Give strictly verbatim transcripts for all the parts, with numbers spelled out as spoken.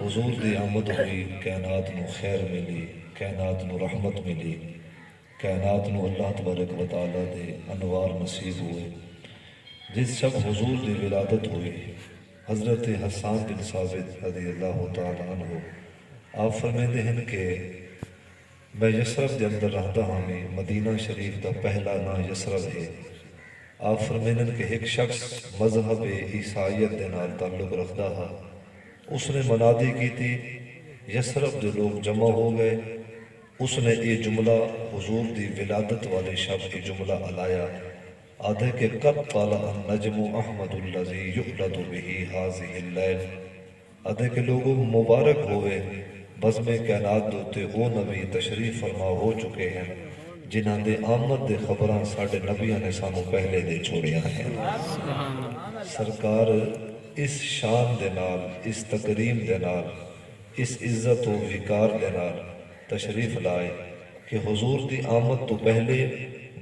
حضور دی آمد ہوئی، کائنات نوں خیر ملی، کائنات نوں رحمت ملی، کائنات نوں اللہ تبارک و تعالیٰ دے انوار نصیب ہوئے۔ جس شب حضور دی ولادت ہوئی، حضرت حسان بن ثابت رضی اللہ تعالیٰ عنہ آپ فرمیندے ہن کہ میں یثرب دے اندر رہندا ہاں، مدینہ شریف دا پہلا ناں یثرب ہے۔ آپ فرمیندن کہ ہک شخص مذہب عیسائیت دے نال تعلق رکھدا ہا، اس نے منادی کیتی، یثرب دے لوگ جمع ہو گئے۔ اس نے اے جملہ، حضور دی ولادت والے شب اے جملہ الایا، آدھے کہ قد طلع النجم احمد الذی یولد بہ ہذہ اللیل، آدھے کہ لوگو، مبارک ہووے، بزم کائنات دے اتے او نبی تشریف فرما ہو چکے ہن جنہاں دے آمد دے خبراں ساڈے نبیاں نے سانوں پہلے دے چھوڑیاں ہن۔ سرکار اس شان دے نال، اس تکریم دے نال، اس عزت و وقار دے نال تشریف لائے کہ حضور دی آمد توں پہلے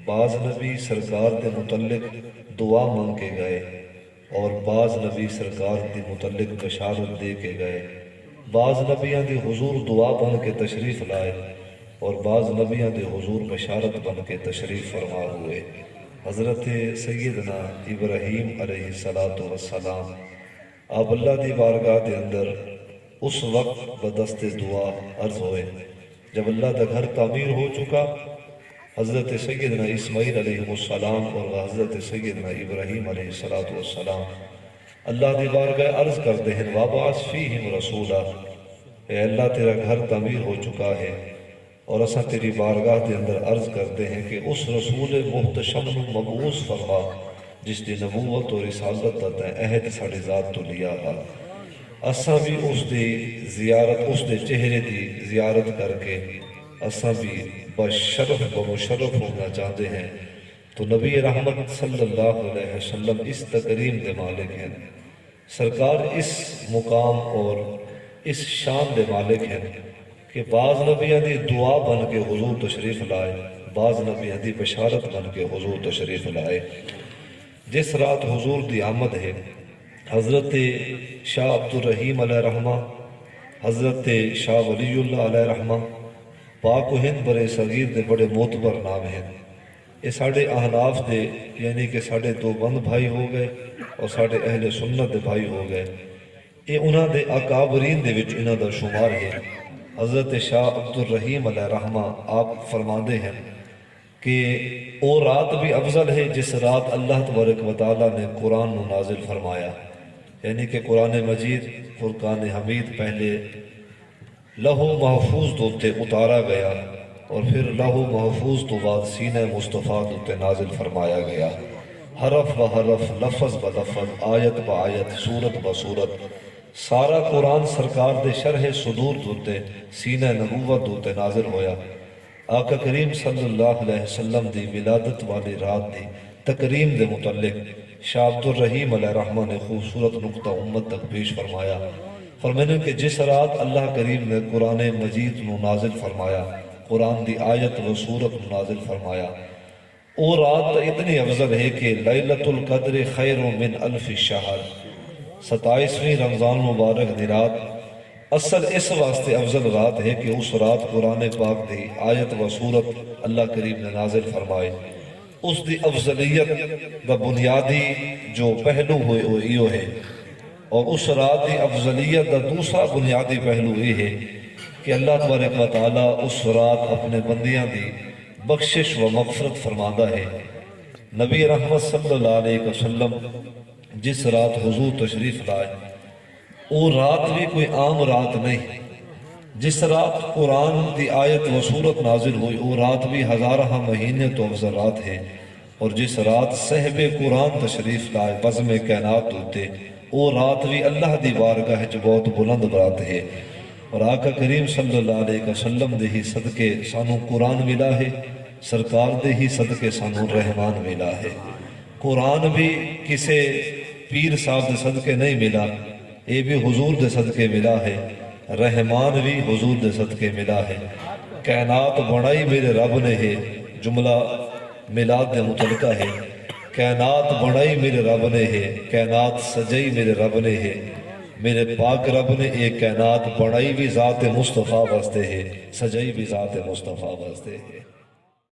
بعض نبی سرکار دے متعلق دعا منگ کے گئے اور بعض نبی سرکار دی متعلق بشارت دے کے گئے۔ بعض نبیاں دی حضور دعا بن کے تشریف لائے اور بعض نبیاں دی حضور بشارت بن کے تشریف فرما ہوئے۔ حضرت سیدنا ابراہیم علیہ الصلوۃ والسلام آپ اللہ دی بارگاہ دے اندر اس وقت بدست دعا عرض ہوئے جب اللہ دا گھر تعمیر ہو چکا۔ حضرت سیدنا اسماعیل علیہ السلام اور حضرت سیدنا ابراہیم علیہ الصلوۃ والسلام اللہ دی بارگاہ عرض کردے ہن، وابعث فیہم رسولا، اے اللہ، تیرا گھر تعمیر ہو چکا ہے اور اساں تیری بارگاہ دے اندر عرض کردے ہیں کہ اس رسول محتشم نوں مبعوث فرما جس دی نبوت و رسالت دا تیں عہد ساڈی ذات توں لیا ہا۔ اساں وی اس دی زیارت، اس دے چہرے دی زیارت کر کے اساں وی بشرف بمشرف ہونا چاہندے ہیں۔ تو نبی رحمت صلی اللہ علیہ وسلم اس تکریم دے مالک ہیں۔ سرکار اس مقام اور اس شان دے مالک ہن کہ بعض نبیاں دی دعا بن کے حضور تشریف لائے، بعض نبیاں دی بشارت بن کے حضور تشریف لائے۔ جس رات حضور دی آمد ہے، حضرت شاہ عبدالرحیم علیہ رحمہ، حضرت شاہ ولی اللہ علیہ رحمہ، پاک و ہند بر صغیر دے بڑے معتبر نام ہن۔ اے ساڈے احناف دے، یعنی کہ ساڈے دیوبند بھائی ہو گئے اور ساڈے اہل سنت دے بھائی ہو گئے۔ اے انہاں دے اکابرین دے وچ انہاں دا شمار ہے۔ حضرت شاہ عبدالرحیم علیہ رحمہ آپ فرماندے ہن کہ او رات بھی افضل ہے جس رات اللہ تبارک و تعالیٰ نے قرآن نو نازل فرمایا، یعنی کہ قرآن مجید، فرقان حمید پہلے لوح محفوظ دے اتے اتارا گیا اور پھر لوح محفوظ توں بعد سینہ مصطفیٰ دے اتے نازل فرمایا گیا۔ حرف بہ حرف، لفظ بہ لفظ، آیت بہ آیت، سورت بہ سورت، سارا قرآن سرکار دے شرح صدور دے اتے، سینہ نبوت دے اتے نازل ہویا۔ آقا کریم صلی اللہ علیہ وسلم دی ولادت والی رات دی تکریم دے متعلق شاہ عبدالرحیم علیہ رحمہ نے خوبصورت نقطہ امت تک پیش فرمایا۔ فرمیندن کہ جس رات اللہ کریم نے قرآن مجید نو نازل فرمایا، قرآن دی آیت و سورت نو نازل فرمایا، او رات تاں اتنی افضل ہے کہ لیلۃ القدر خیر من الف شہر، ستائیسویں رمضان المبارک دی رات اصل اس واسطے افضل رات ہے کہ اس رات قرآن پاک دی آیت و سورت اللہ کریم نے نازل فرمائے۔ اس دی افضلیت دا بنیادی جو پہلو ہوئے، او ایہو ہے۔ اور اس رات دی افضلیت دا دوسرا بنیادی پہلو یہ ہے کہ اللہ تبارک و تعالیٰ اس رات اپنے بندیاں دی بخشش و مغفرت فرماندا ہے۔ نبی رحمت صلی اللہ علیہ وسلم جس رات حضور تشریف لائے، او رات بھی کوئی عام رات نہیں۔ جس رات قرآن دی آیت و سورت نازل ہوئی، او رات بھی ہزارہاں مہینے تو افضل رات ہے۔ اور جس رات صاحب قرآن تشریف لائے بزم کائنات اتے، او رات بھی اللہ دی بارگاہ وچ بہت بلند رات ہے۔ اور آقا کریم صلی اللہ علیہ وسلم دے ہی صدقے سانوں قرآن ملا ہے، سرکار دے ہی صدقے سانوں رحمان ملا ہے۔ قرآن بھی کسے پیر صاحب دے صدقے نہیں ملا، اے بھی حضور دے صدقے ملا ہے۔ رحمان بھی حضور دے صدقے ملا ہے۔ کائنات بݨائی میݙے رب نے ہے، جملہ میلاد دے متعلقہ ہے۔ کائنات بݨائی میݙے رب نے ہے، کائنات سجائی میݙے رب نے ہے۔ میرے پاک رب نے اے کائنات بݨائی وی ذات مصطفیٰ واسطے ہے، سجائی وی ذات مصطفیٰ واسطے ہے۔